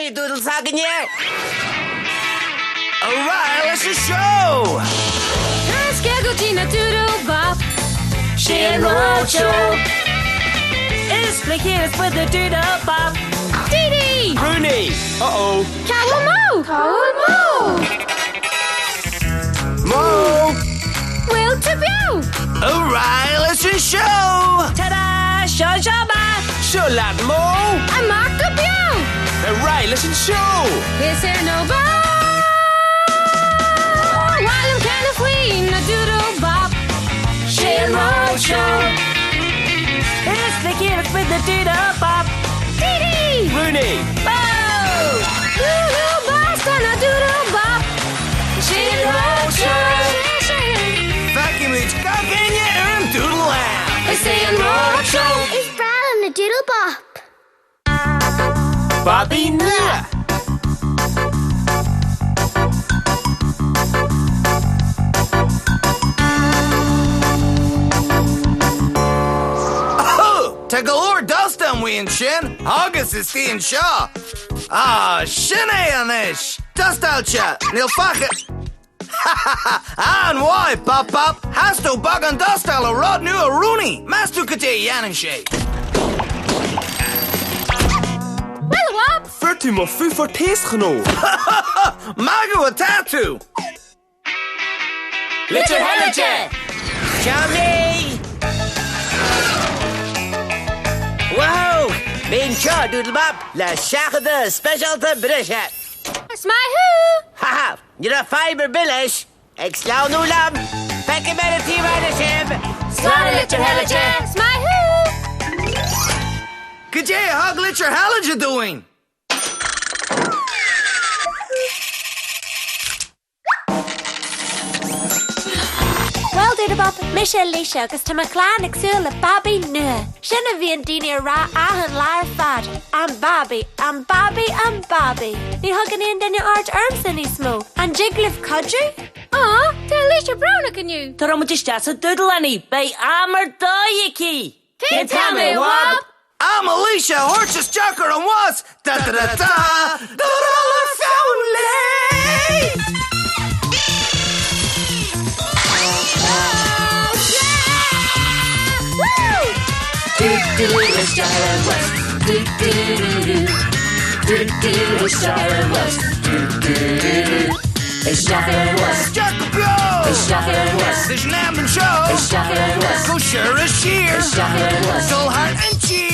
Hey, Doodle s'againne! Ar aghaidh leis an seó! Tar scéal go dtí na Doodle Bop. Sé an Ródseó. Is le chéile is muid na Doodle Bop. Dee Dee! Rooney! Uh-oh! Cá bhfuil Mo? Cá bhfuil Mo? Mo! Bhfuil tú beo? Ar aghaidh leis an seó! Ta-da! Seo seo mé! Seo leat Mo! Amach go beo! Ar aghaidh leis an seó! Is ar nó ba mhaith liom ceann faoi na Doodle Bop. Sé an Ródseó. Is le chéile is muid na Doodle Bop. Dee Dee! Rooney! Mo! Doodle Basta na Doodle Bop. Sé an Ródseó. Feicfimid gach éinne ar an Doodle-Land! Is é an Ródseó. Is breá liom na Doodle Bop. Babaí nua! Tá go leor dusta amuigh ansin agus istigh anseo. Ah, sin é anois! Dustáilte! Níl fágtha. An-mhaith, Bop Bop! Theastódh beagán dustála rud nua Rooney! Meas tú cad é a dhéanann sé? Bhuel, a Bhab! Fuair tú mo phufair taoschnó! Magadh atá tú! Litir Heilite! Seo mé! Wow! Mé anseo, Doodle Bop, le seachadadh speisialta breise! Is maith thú! Ha ha! Ní raibh fadhb ar bith leis! Ag sleamhnú liom! Feicfidh mé ar an taobh eile sibh! Slán a Litir Heilite! Is maith thú! Cad é a thug Litir Heilite dúinn? Bhuel, Doodle Bop, mise Laoise agus tá mo chlann ag súil le babaí nua. Sin a bhíonn daoine a rá achan lá ar fad, an babaí, an babaí, an babaí. Ní thugann aon duine aird ormsa níos mó. An dtig libh cuidiú? Á, tá Laoise brónach inniu! Tabharfaidh muid isteach sa Doodle-Land í, beidh am ar dóigh aici! Cén t-am é, a Bhab? Am Laoise a thabhairt isteach ar an bhus! Da da da da! Da da le fonn léi! Isteach ar an bhus. Do do do do. Do do isteach ar an bhus. Do do do do. Isteach ar an bhus. Isteach go beo! Isteach ar an bhus. Leis an am anseo! Isteach ar an bhus. Go siar is siar! Isteach ar an bhus. Dul thar an tír!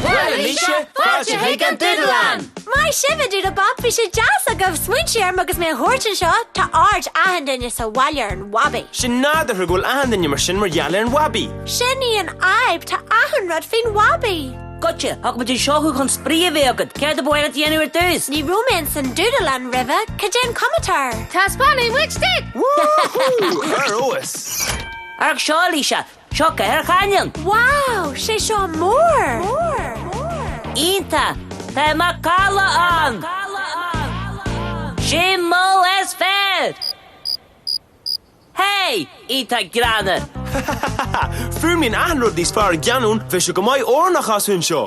Bhuel, a Laoise, fáilte chuig an Doodle-Land! Maith sibh, a Doodle Bop, bhí sé deas agaibh smaointiú orm agus mé a thabhairt anseo, tá aird achan duine sa bhaile ar an bhabaí. Sin nádúrtha go bhfuil achan duine mar sin mar gheall ar an bhabaí. Sin í an fhadhb, tá achan rud faoin bhabaí. Goitse, thug muid anseo thú chun spraoi a bheith agat. Céard a ba mhaith leat a dhéanamh ar dtús? Ní raibh mé ins an Doodle-Land roimhe, cad é an cuma atá air? Taispeánfaidh muid duit! Woohoo! Ar fheabhas! Amharc seo, a Laoise, seo Cathair Chainneann! Wow, sé seo mór! Iontach! Tá macalla ann! Sé mol is fearr! Hey! Iontach greannmhar! Fuaimníonn achan rud níos fearr i gceannún, bheadh sé go maith amhrán a chasadh anseo.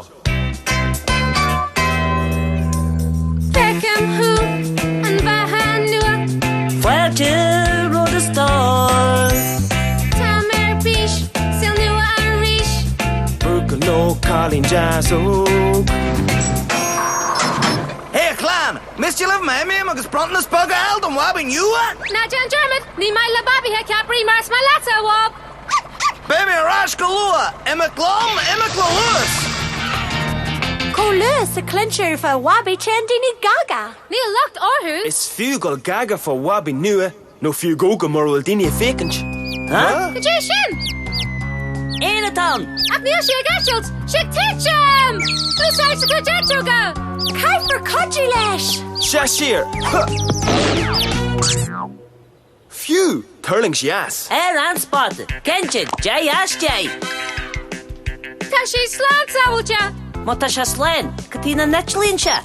Feicim thú, an bheatha nua. Fáilte rud is dóigh. Táim ar bís, saol nua arís. Buachaill nó cailín deas óg. Hey a chlann! Miste libh m'ainm agus bronntanas beag a fháil don bhabaí nua? Ná déan dearmad, ní maith le babaithe ceapairí mar is maith leatsa, a Bhab! Beidh mé ar ais go luath! Imeacht liom, imeacht le luas! Chomh luath is a cluintear fá bhabaí téann daoine gaga! Níl locht orthu! Is fiú dul gaga fá bhabaí nua Nó fiú go mura bhfuil daoine ag féachaint. Cad é sin? Éan atá ann! Ach níl sé ag eitilt! Sé ag titim! Úsáid do chuid eiteoga! Caithfear cuidiú leis! Seas siar! Phew! Thuirling sí as. Ar an spota! Cinnte, dea-aistear! Tá sé slán sábháilte! Má tá sé slán, cad chuige nach n-eitlíonn sé?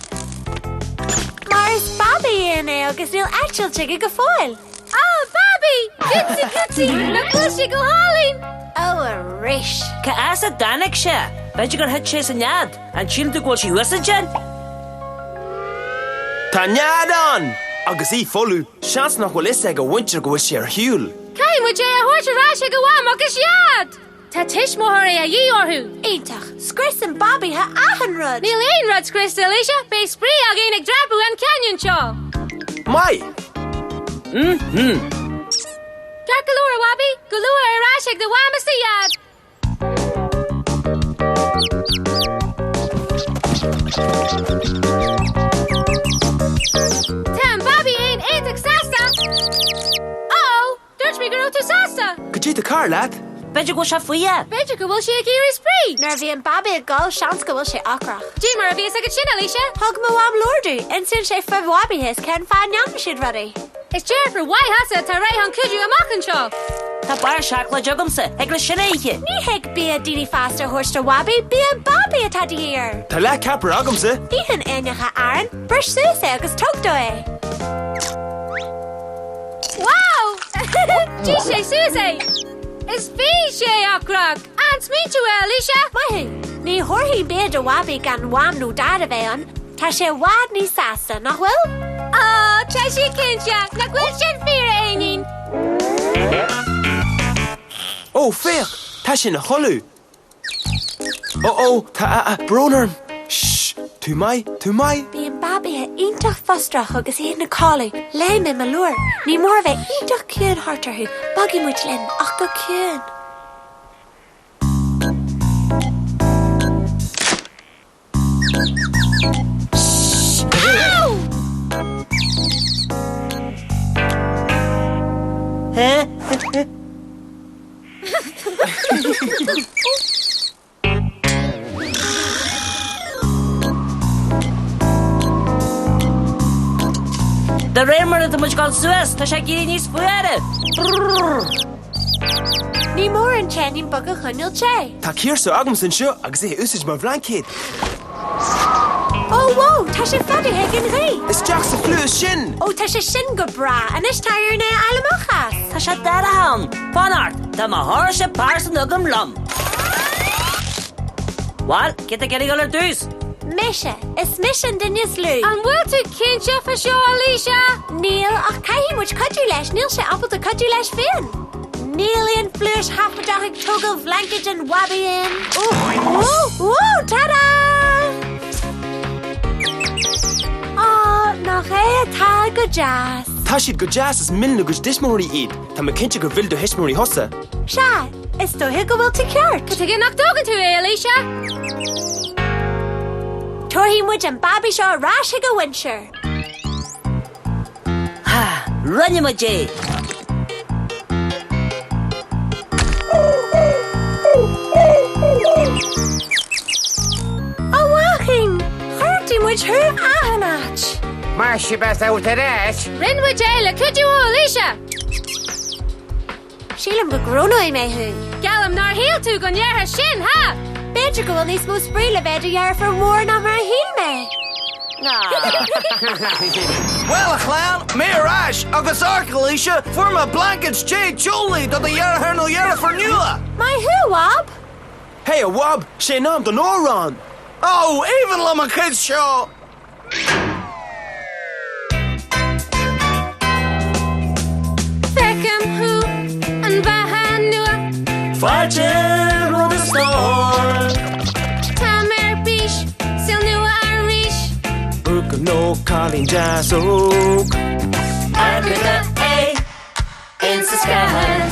Mar is babaí éan é agus níl eitilt aige go fóill. Á, babaí! Cútsaí cútsaí! Nach bhfuil sé go hálainn? Ó, arís! Cá as a dtáinig sé? B'fhéidir gur thit sé as an nead. An síleann tú go bhfuil sí thuas ansin? Tá nead ann! Agus í folamh, seans nach bhfuil fhios ag a mhuintir go bhfuil sé ar shiúl. Caithfidh muid é a thabhairt ar ais ag a mham agus a dhaid! Tá tuismitheoirí a dhíth orthu! Iontach! Scriosann babaithe achan rud! Níl aon rud scriosta, Alicia! Beidh spraoi againn ag dreapadh an canyon seo! Maith! Ceart go leor, a bhabaí! Go luath ar ais ag do mham is do dhaid! Tá an babaí éan iontach sásta! Uh-oh! Dúirt mé go raibh tú sásta! Cad é atá cearr leat? B'fhéidir go bhfuil sé fuar. B'fhéidir go bhfuil sé ag iarraidh spraoi! Nuair a bhíonn babaí ag gol, seans go bhfuil sé ocrach. Cad é mar a bhí fhios agat sin, Alicia? Thug mo mham leabhar domh. Insíonn sé fá bhabaithe is cén fáth a ndéanann siad rudaí. Is deirfiúr mhaith thusa atá réidh chun cuidiú amach anseo! Tá barra seacláide agamsa, thig leis sin a ithe. Ní thig bia daoine fásta a thabhairt do bhabaí, bia babaí atá de dhíth air. Tá leath ceapaire agamsa. Itheann éanacha arann, bris suas é agus tóg dó é. Wow! D'ith sé suas é! Is bhí sé ocrach! An-smaointiú é, Alicia! Maith thú! Ní thabharfainn bia do bhabaí gan mham nó daid a bheith ann. Tá sé i bhfad níos sásta, nach bhfuil? Ó, tá sé cinnte! Nach bhfuil sin fíor, a éinín? Ó, féach! Tá sé ina chodladh! Ó, ó, tá a, a, brón orm! Shh! Tú maith, tú maith! Bíonn babaithe iontach frustrach agus iad ina codladh. Léigh mé mo leabhar. Ní mór a bheith iontach ciúin thart orthu. Bogfaidh muid linn, ach go ciúin. De réir mar atá muid ag dul suas, tá sé ag éirí níos fuaire. Ní mór an t-éinín beag a choinneáil te. Tá ciarsúr agamsa anseo agus é a úsáid mar bhlaincéad. Ó, whoa, tá sé fadaithe ag an ghaoth! Isteach sa phluais sin! Ó, tá sé sin go breá! Anois tá orainn é a fháil amach as! Tá sé dorcha ann. Fan ort, tá mo thóirse pearsanta agam liom. Bhuel, cé atá ag iarraidh dul ar dtús? Mise. Is mise an duine is lú. An bhfuil tú cinnte fá seo, Alicia? Níl, ach caithfidh muid cuidiú leis, níl sé ábalta cuidiú leis féin. Níl aon phluais sheafóideach ag tógáil bhlaincéid an bhabaí éin. Ó, ó, tada! Á, nach é atá go deas. Tá siad go deas is milleann a gcuid tuismitheoirí iad. Tá mé cinnte gur mhill do thuismitheoirí thusa. Sea, is dóiche go bhfuil tú ceart. Cad chuige nach dtógann tú é, Alicia? Tabharfaidh muid an babaí seo ar ais chuig a mhuintir. Ha! Rinne muid é! A bhuachain! Chuartaigh muid thú achan áit! Maith sibh as a theacht ar ais! Rinne muid é le cuidiú ó Alicia! Sílim go gcrónóidh mé thú. Geallaim nár shíl tú go ndéarfá sin, ha! B'fhéidir go bhfuil níos mó spraoi le bheith i do dheirfiúr mhór ná mar a shíl mé. Bhuel, a chlann, mé ar ais, agus amharc, Alicia, fuair mé blaincéid te teolaí do do dheartháir nó dheirfiúr nua! Maith thú, a Bhab! Hey, a Bhab, sé in am don amhrán! Ó, aoibhinn liom an chuid seo! Feicim thú, an bheatha nua. Fáilte romhat a stór. Táim ar bís, saol nua arís. Buachaill nó cailín deas óg. Amharc ar é insa scáthán.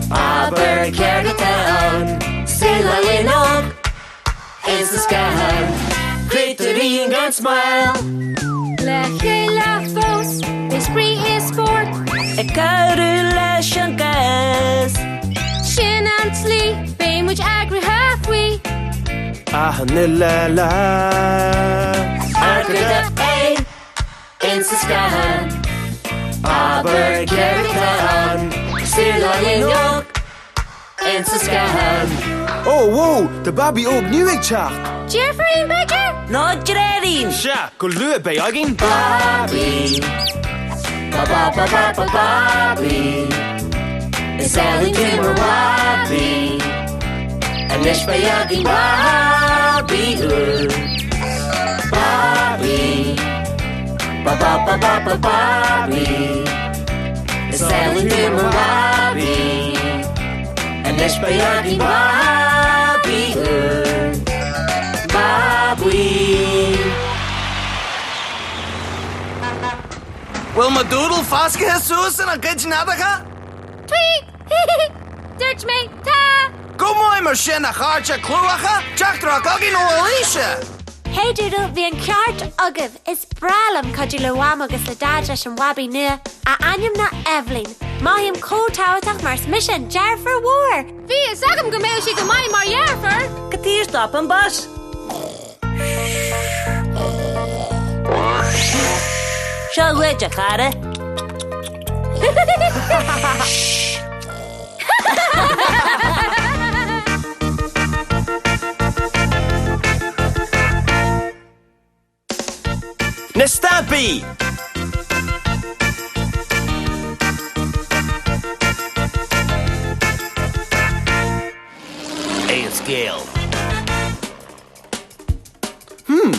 Abair céard atá ann. Saol álainn óg. Insa scáthán, créatúirín gan smál. Le chéile fós, beidh spraoi is spórt. Ag cabhrú leis an gcás. Sin an tslí, beidh muid eagraithe faoi. Achan uile lá. Amharc ar é insa scáthán. Abair céard atá ann sa lá inniu insa scáthán. Ó, whoa, tá babaí óg nua ag teacht! Deirfiúirín, b'fhéidir? Nó deartháirín! Sea, go luath beidh againn. Babaí, ba ba ba ba ba babaí Is álainn tú mar bhabaí Anois beidh againn babaí úr Babaí Ba ba ba ba ba babaí Is álainn tú mar bhabaí Anois beidh againn babaí úr Babaí. Bhfuil mo doodle fáscaithe suas ina gcuid neadacha? Tweet! Dúirt mé, tá! Go maith mar sin, a chairde clúmhacha! Teachtaireacht againn ó Laoise! Hey Doodle, bhí an ceart agaibh! Is breá liom cuidiú le Mham agus le Daid leis an bhabaí nua. A ainm ná Eibhlín. Mothaím chomh tábhachtach mar is mise an deirfiúr mhór! Bhí fhios agam go mbeadh sí go maith mar dheirfiúr! Cad chuige ar stop an bus? Seo dhuit, a chara. Na stampaí! Aon scéal? Hmm.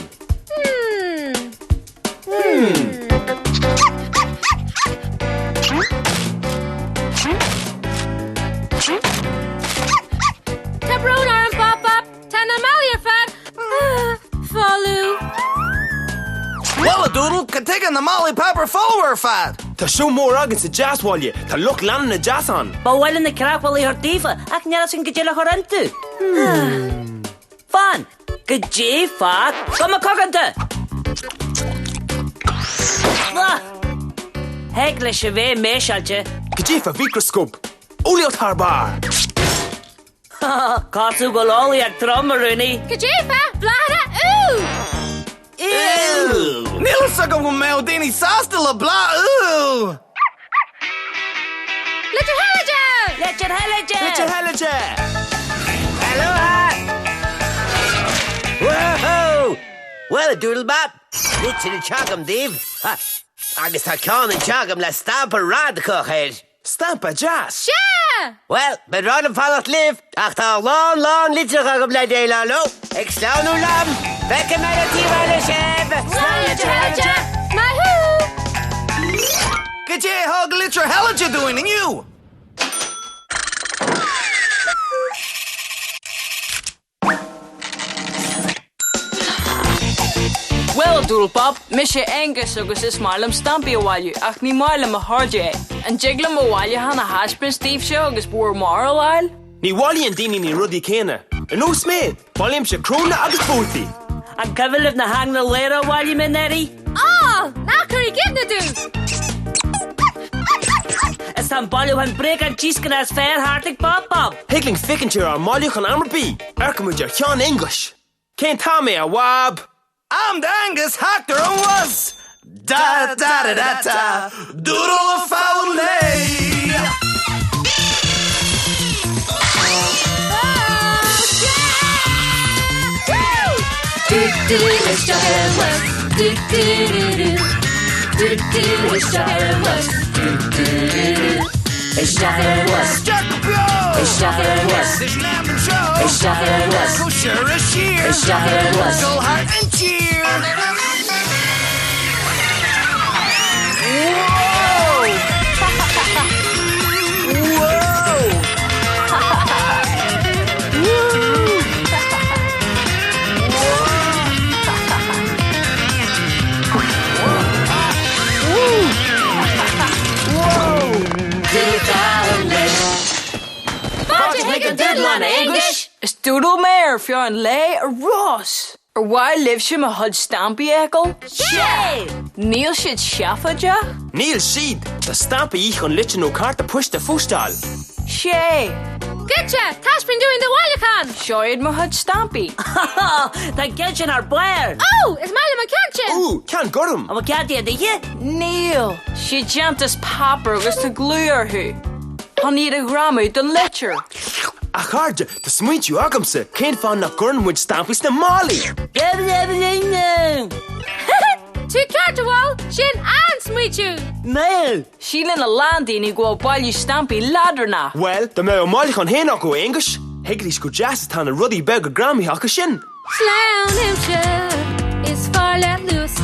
Tá brón orm, Bop Bop. Tá na málaí ar fad folamh. Bhuel, a Doodle, cad tuige na málaí páipéir folamh ar fad? Tá seó mór againn sa deasbhaile, tá lucht leanúna deas ann. Ba mhaith linn na craiceálaí a thabhairt daofa ach níl fhios againn goidé le cur iontu. Fan! Goidé fá guma coganta! Thig leis a bheith méiseáilte. Goidé fá mhicreascóp? Eolaíocht thar barr! Cosúil go bhfuil eolaíocht trom, a Rúnaí. Goidé fá bhláthanna úll! Níl fhios agam go mbeadh daoine sásta le bláth úll! Litir Sheilide! Litir Sheilide! Litir Sheilide! Aloha! Whoa! Bhuel, a Doodle Bop, litir anseo agam daoibh. Agus tá ceann anseo agam le stampa radacach air. Stampa deas! Sea! Bhuel, ba bhreá liom fanacht libh, ach tá a lán lán litreacha agam le déileáil leo. Ag sleamhnú liom! Feicfidh mé ar an taobh eile sibh! Slán Litir Sheilide! Maith thú! Goidé a thug litir Sheilide dúinn inniu? Bhuel, a Doodle Bop, mise Aengus agus is maith liom stampaí a bhailiú, ach ní maith le mo chairde é. An dtig liom mo bhailiúchán a thaispeáint daoibhse agus bhur mbarúil a fháil? Ní bhailíonn daoine na rudaí céanna. Ar nós mé, bailímse crónna agus boltaí. An cuimhin libh na heagna laoire a bhailigh mé anuraidh? Á! Ná cuir i gcuimhne domh! Is tá an bailiúchán bréagán díoscanna is fearr thart ag Bop Bop! Thig linn féachaint ar ár mbailiúchán am ar bith! Amharcann muid ar cheann Aonghuis. Cén t-am é, a Bhab? Am d'Aengus theacht ar an bhus! Da da da da da, Doodle a foghlaim léi! Isteach ar an bhus. Isteach go beo! Isteach ar an bhus. Leis an am anseo. Isteach ar an bhus. Go siar is siar. Isteach ar an bhus. Go thar an tír. Whoa! Whoa! Woo! Fáilte chuig an Dúdlann, a Aonghuis! Is Doodle mé ar feadh an lae a Ros! Ar mhaith libhse mo chuid stampaí a fheiceáil? Sé! Níl siad seafóideach? Níl siad! Tá stampa de dhíth chun litir nó cárta poist a phóstáil. Sé! Goitse! Taispeáin dúinn do bhailiúchán! Seo iad mo chuid stampaí. Tá an ceann sin thar barr! Ó! Is maith liom an ceann sin! Ó, ceann gorm! An bhfuil cead iad a ithe? Níl! Siad déanta as páipéar agus tá gliú orthu. Chun iad a ghreamú don litir. A chairde, tá smaointiú agamsa, cén fáth nach gcuireann muid stampaí sna málaí? Tú ceart, a Mhol! Sin an-smaoitiú! Maith! Síleann a lán daoine go bhfuil bailiú stampaí leadránach. Bhuel, dá mbeadh a mbailiúchán féin acu, a Aonghuis, thuigfidís chomh deas is atá na rudaí beaga greamaitheacha sin. Sleamhain uaimse, is fearr leat luas.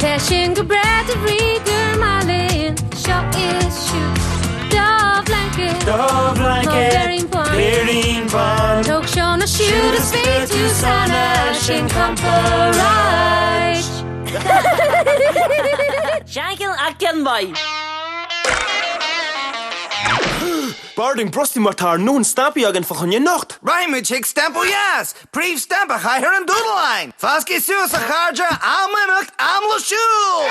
Tá sin go breá de bhrí gur maith linn seo is siúd. Do bhlaincéad. Do bhlaincéad. Mo féirín bán. Féirín bán. Tóg seo nó siúd is beidh tú sona sin comparáid. Seancheann ach ceann maith. B'fhearr dúinn brostú mar tá ár ndóthain stampaí againn fá choinne anocht. Raghaidh muid chuig Stampa Ó Dheas, príomh-stampa chathair an Dúdalláin! Fáscaigí suas a chairde, am imeacht, am le siúl!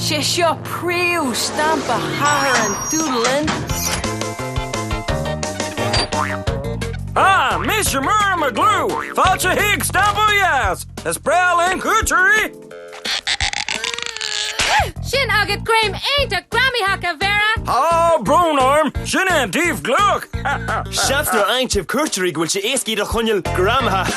Sé seo príomh-stampa chathair an Dúdalláin. Ah, mise Máire McGlue! Fáilte chuig Stampa Ó Dheas! Is breá linn cuairteoirí! Sin agat greim iontach greamaitheach, a Mhéara! Tá brón orm, sin é an taobh gliúch! Seans nuair a fhaigheann sibh cuairteoirí go bhfuil sé éasca iad a choinneáil greamaithe!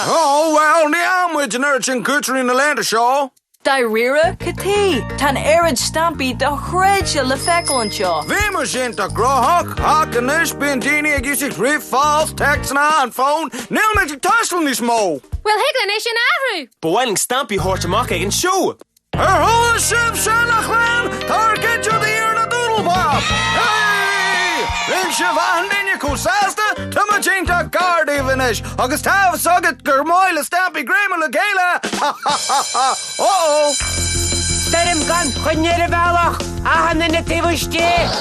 Oh, well, ní fhaigheann muid an oiread sin cuairteoirí na laethanta seo! Dáiríre, cad chuige? Tá an oiread stampaí dochreidte le feiceáil anseo. Bhí muid iontach gnóthach, ach anois bíonn daoine ag úsáid ríomhphost, téacsanna, an fón, níl muid ag taisteal níos mó! Bhuel, thig linn é sin a athrú! Ba mhaith linn stampaí a thabhairt amach ag an seó! Ar chuala sibh sin, a chlann? Tá ár gcuid de ar na Doodle Bop! Hey! Rinne sibh achan duine chomh sásta, tá muid iontach gar daoibh anois agus tá a fhios agat gur maith le stampaí greamú le chéile! Ha ha ha ha! Uh-oh! Stoirm gan choinne ar an bhealach! Achan duine taobh istigh!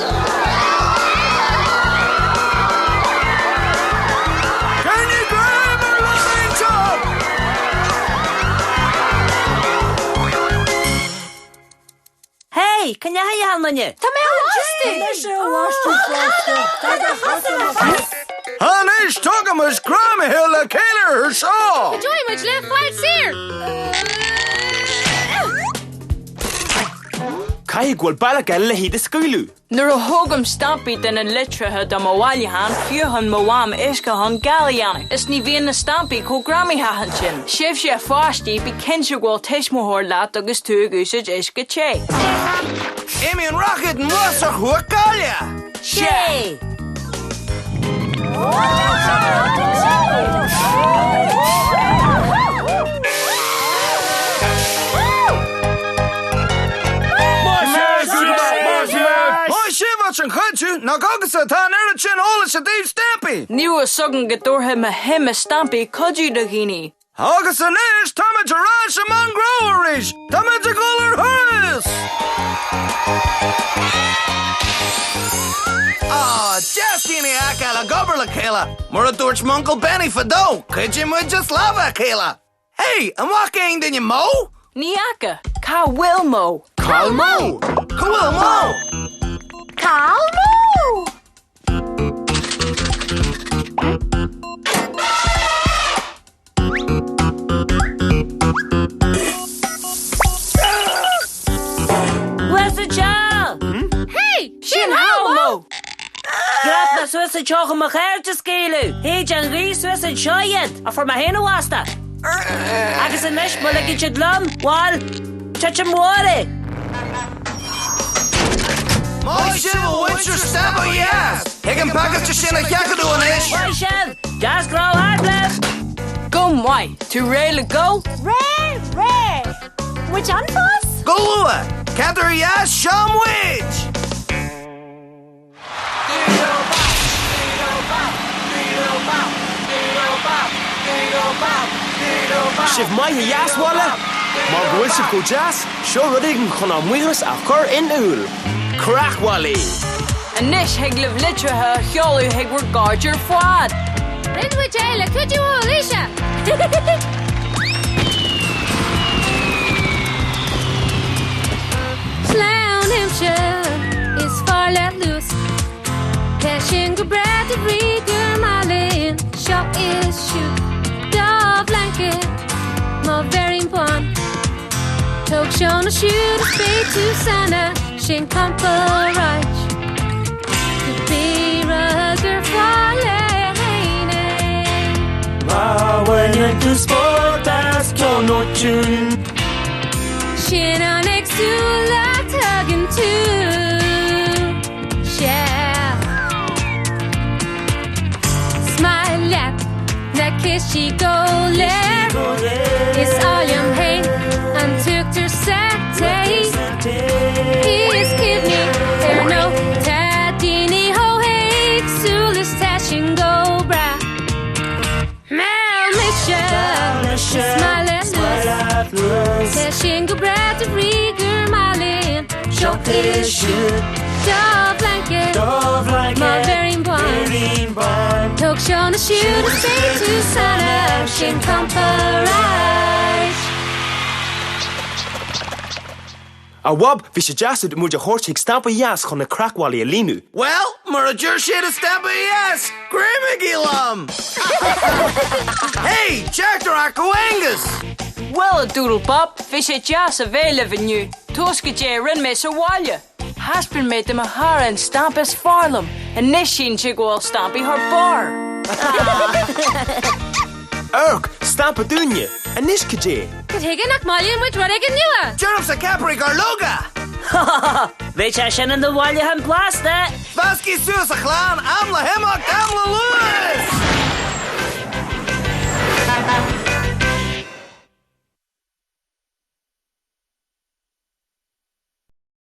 Coinnigh greim ar rud inteacht! Hey, cá ndeachaigh achan duine? Tá mé á lastú! Anois tagaimis greamaithe le chéile ar seo! Cuideoidh muid le fáil saor! Caithfidh go bhfuil bealach eile le hiad a scaoileadh. Nuair a thógaim stampaí de na litreacha do mo bhailiúchán, fiuchann mo mham uisce chun gal a dhéanamh, is ní bhíonn na stampaí chomh greamaitheach ansin. Sibhse a pháistí, bí cinnte go bhfuil tuismitheoir leat agus tú ag úsáid uisce te. Imíonn roicéad nua sa chruach gaile! Sé! Maith sibh as an chuidiú, nach agatsa atá an oiread sin eolais i dtaobh stampaí! Ní raibh fhios agam go dtabharfadh mo shuim i stampaí cuidiú do dhaoine. Agus anois táimid ar ais i Mongró arís! Táimid ag dul ar thuras! Á, deas daoine a fheiceáil ag obair le chéile! Mar a dúirt m'uncail Benny fadó, cuidíonn muid as lámha a chéile! Hey, an bhfaca aon duine Mo? Ní fhaca. Cá bhfuil Mo? Cá bhfuil Mo? Cá bhfuil Mo? Cá bhfuil Mo? Suas anseo! Hey! Sin thall Mo! Dhreap mé suas anseo chun mo chairde a scaoileadh. Shéid an ghaoth suas anseo iad, ach fuair mé féin i bhfostach. Agus anois, má ligeann siad liom, bhuel, titim mhór é! Maith sibh a mhuintir Stampa Ó Dheas! Thig an pacáiste sin a sheachadadh anois! Maith sibh! Deasghnátha libh! Go maith! Tú réidh le go? Réidh, réidh! Muid ann fós? Go luath! Cathair dheas, seo muid! Sibh maith a dheas, bhaile? Mar go bhfuil sibh chomh deas, seo rud éigin chun ár mbuíochas a chur in iúl. Creachmhálaí! Anois thig libh litreacha a sheoladh chuig bhur gcairde ar fad! Rinne muid é le cuidiú ó Laoise! Tóg Seán siúd is beidh tú sona, sin comparáid. Cibé rud gur fearr linn é. Má bhaineann tú spórt as ceol nó tiún. Sin an éagsúlacht thugann tú. Sea. Is maith leat na cistí go léir. Is áil liom féin an t-uachtar sa tae. Is cuimhnigh ar ndóigh tá daoine chomh héagsúil is tá sin go breá. Bhuel mise, is maith le luas. Tá sin go breá de bhrí gur maith linn. Seo is siúd do bhlaincéad, mo bhéirín bán. Tóg Seán siúd is beidh tú sona, sin comparáid. A Bhob, bhí sé deas uait muid a thabhairt chuig Stampa Dheas chun na cracbhallaí a líonadh. Bhuel, mar a deir siad i Stampa Dheas, greamaigí liom! Hey, teachtaireacht ó Angus! Bhuel, a Doodle Bop, bhí sé deas a bheith libh inniu. Tomhas goidé a rinne mé sa bhaile. Thaispeáin mé do mo chara an stampa is fearr liom. Anois síleann sé go bhfuil stampaí thar barr. Amharc, stampa dúinne! Anois cad é? Cad chuige nach mbailíonn muid rud éigin nua? Deirimse ceapairí gairleoga! Bheadh sé sin ina bhailiúchán blasta! Meascaigí suas a chlann, am le himeacht, am le luas!